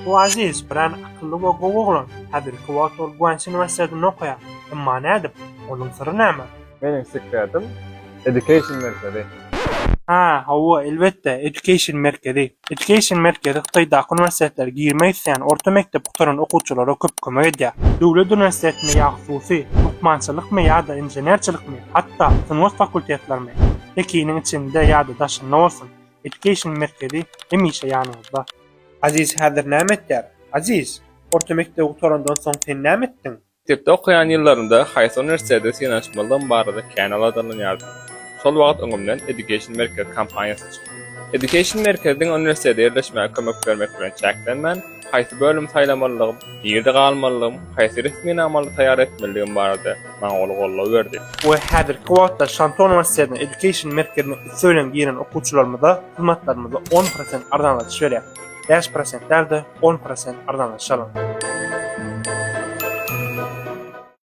Bu Aziz örän akylly we gowy oglan. Häzirki wagt ol Guansi uniwersitetinde okaýar. Emma nädip? Onuň syry näme? Meniň sekretim Education merkezi. Hä, hawa, elbetde, Education merkezi. Education merkezi Hytaýdaky uniwersitetlere girmek isleýän orta mekdep gutaran okuwçylara köp kömek edýär. Döwlet uniwersitetinde ýa hususy, lukmançylykmy ýa-da inženerçilikmi, hatda sungat fakultetlerimi, Pekiniň içinde ýa-da daşynda bolsun, Education merkezi hemişe ýanyňyzda. Aziz häzir näme etýär? Aziz, orta mekdebi gutarandan soň sen näme etdiň? Mekdepde okaýan ýyllarymda haýsy uniwersitete synanyşmalydygym barada kän aladalanýardym. Şol wagt öňümden Education Merkezi kompaniýasy çykdy. Education Merkezi diňe uniwersitete ýerleşmäge kömek bermek bilen çäklenmän, haýsy bölümi saýlamalydygym, nirede galmalydygym, haýsy resminamalary taýýar etmelidigim barada maňa uly goldaw berdi. We häzirki wagtda Şanto uniwersitetiniň Education merkeziniň üsti bilen giren okuwçylarymyza hyzmatlarymyzda on prosent arzanladyş berýär. 5 prosent däl-de, 10 prosent arzanlaşalyň.